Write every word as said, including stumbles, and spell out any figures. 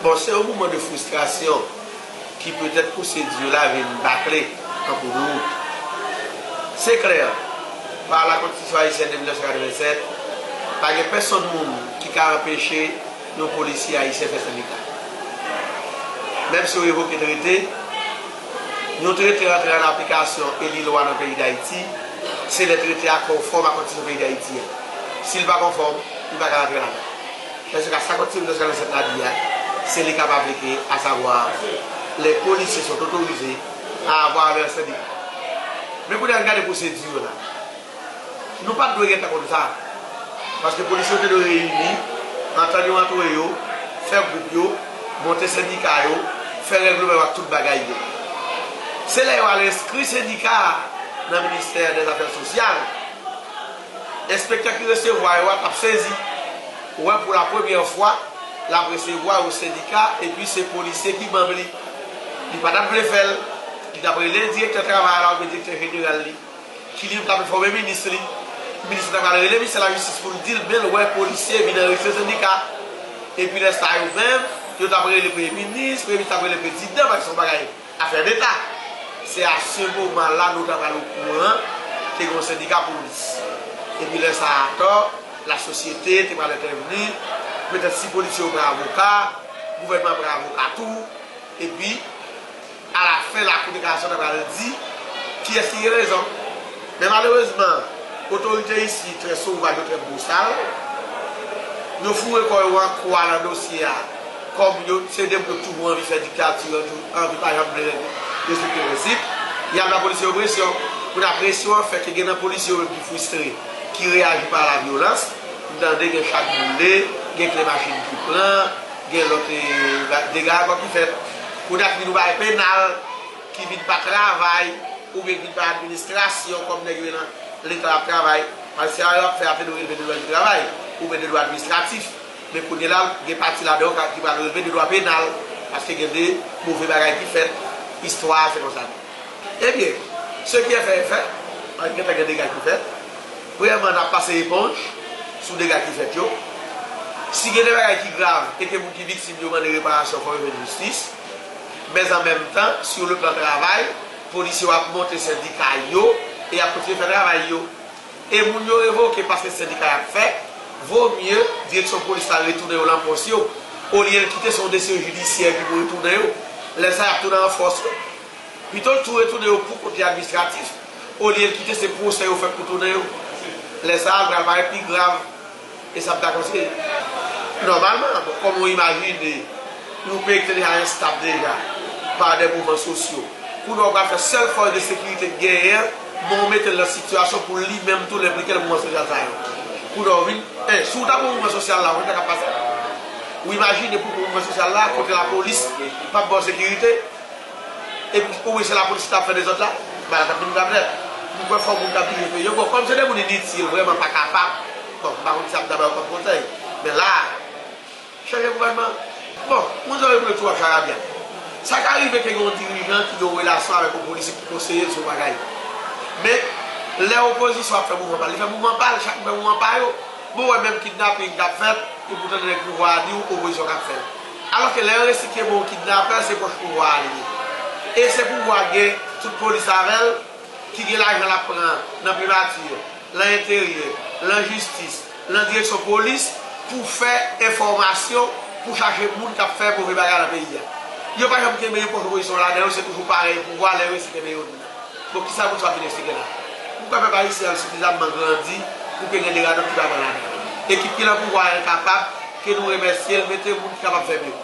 Bon, se yon moman de fristrasyon ki petèt pwosedi yo la vin bakle an kou de wout. Se klè, pa la Konstitisyon ayisyèn de mil nèf san katrevennsèt, pa gen pèsonn moun ki ka anpeche yon polisye ayisyen fè sendika. Menm si yo revoke trete, yon trete rantre an aplikasyon e li lwa nan peyi Dayiti, se lè trete a konfòm a Konstitisyon peyi Dayiti a. Si l pa konfòm, li pa ka rantre ladan. Paske sa Konstitisyon mil nèf san katrevennsèt la di a, se li k ap aplike, asavwa, les policiers sont autorisés à avoir leur syndicat. Men kounye a, n gade pwosedi yo la. Nou pa t dwe gentan konn sa. Paske polisye yo te dwe reyini, antann yo antre yo, fè gwoup yo, monte sendika yo, fè règleman yo ak tout bagay yo. Se lè yo al enskri sendika a nan ministè dèzafè sosyal, enspektè ki resevwa yo a t ap sezi. Ou wè, pou la premyè fwa, l ap resevwa yon sendika, epi se polisye ki manm li. Li pa t ap vle fè l, li t ap rele direktè travay la oubyen direktè jeneral li, ki li menm t ap enfòme minis li. Minis la t ap rele ministè lajistis pou l di l, men l wè polisye vin anrejistre sendika. Epi lè sa yo menm, yo t ap rele premye minis, premye minis t ap rele prezidan, paske se yon bagay afè deta. Se a se moman la nou ta pral okouran ke gen yon sendika polis. Epi lè sa a atò, lasosyete te pral entèvni, petèt si polisye yo pran avoka, gouvènman pran avoka tou, epi alafen lakou de kasasyon ta pral di kiyès ki gen rezon. Men malerezman, otorite isi trè sovaj, yo trè bosal. Yo foure kò yo an kwa nan dosye a. Kòm yo, se de moun yo toujou anvi fè diktati, yo toujou anvi pa janm vle respekte prensip. Y al ba polisye yo presyon. Kounye a, presyon an fè ke gen nan polisye yo menm ki fristre, ki reyaji pa la vyolans. M tande gen chak boule, gen kle machin ki pran, gen lòt, eh, dega ankò ki fèt. Kounye a, ki vin yon bagay penal, ki vin pa travay, oubyen ki vin pa administrasyon, kòm nèg yo nan Leta ap travay, paske sa yo ap fè a te dwe relve de dwa di travay, oubyen de dwa administratif. Men kounye la, gen pati ladan yo ka, ki pral relve de dwa penal, paske gen de move bagay ki fèt, istwa a fè konsa. Ebyen, ce qui est fait est fait, pa t gentan gen dega ki fèt. Premyèman, n ap pase eponj sou dega ki fèt yo. Si gen de bagay ki grav e ke moun ki viktim yo mande reparasyon, fò yo jwenn jistis. Men an menm tan, sur le plan travay, polisye yo ap monte sendika yo e y ap kontinye fè travay yo. E moun yo revoke paske sendika y ap fè, vo mye direksyon polis la retounen yo nan pòs yo, olye l kite se yon desizyon jidisyè ki pou retounen yo. Lè sa a, y ap tounen an fòs yo. Pito l tou retounen yo pou kote administratif, olye l kite se pwosè yo fèt pou tounen yo. Lè sa a, l pral parèt pi grav. E sa m ta konseye. Nòmalman, bon, kòm ou imajine, yon peyi ki te deja enstab deja pa de mouvman sosyo, kounye a ou pral fè sèl fòs de sekirite k genyen an, men ou mete l nan sitiyasyon pou li menm tou l enplike nan mouvman sosyal sa yo. Kounye a ou vin, eh, si w ta pran mouvman sosyal la, ou konn sa k ap pase? Ou imajine pou pran mouvman sosyal la, kote lapolis p ap ba w sekirite, epi ou wè se lapolis ki t ap fè dezòd la, bagay la t ap vin grav nèt. M kwè fò moun k ap dirije peyi yo, bon, kòm se de moun initil, vrèman pa kapab, bon, m pa konn kisa m ta ba yo kòm konsèy. Men la a, chanje gouvènman. Bon, moun sa yo rele tou ap charabya. Sa ka rive ke gen yon dirijan ki gen yon relasyon avèk yon polisye ki konseye l sou yon bagay. Men, lè opozisyon ap fè mouvman pa l, li fè mouvman pa l, chak moun fè mouvman pa yo. Bon, ou wè menm kidnaping k ap fèt, e poutan nèg pouvwa a di w opozisyon k ap fè l. Alòske lè yo resikye mo kidnapè, se pwòch pouvwa a li ye. E se pouvwa k gen tout polis avè l, ki gen lajan l ap pran nan primati, nan enteryè, nan jistis, nan direksyon polis pou fè enfòmasyon, pou chache moun k ap fè move bagay nan peyi a. Yo pa janm kenbe yon pòch opozisyon ladan yo, se toujou parèy pouvwa lè yo resi kenbe youn nan. Bon, kisa moun sa ap vin eksplike la? M kwè pèp ayisyen an sifizamman grandi pou ke gen de radòt ki pa pran ladan. Ekip ki nan pouvwa a enkapab ke nou remèsye l, mete moun ki kapab fè mye.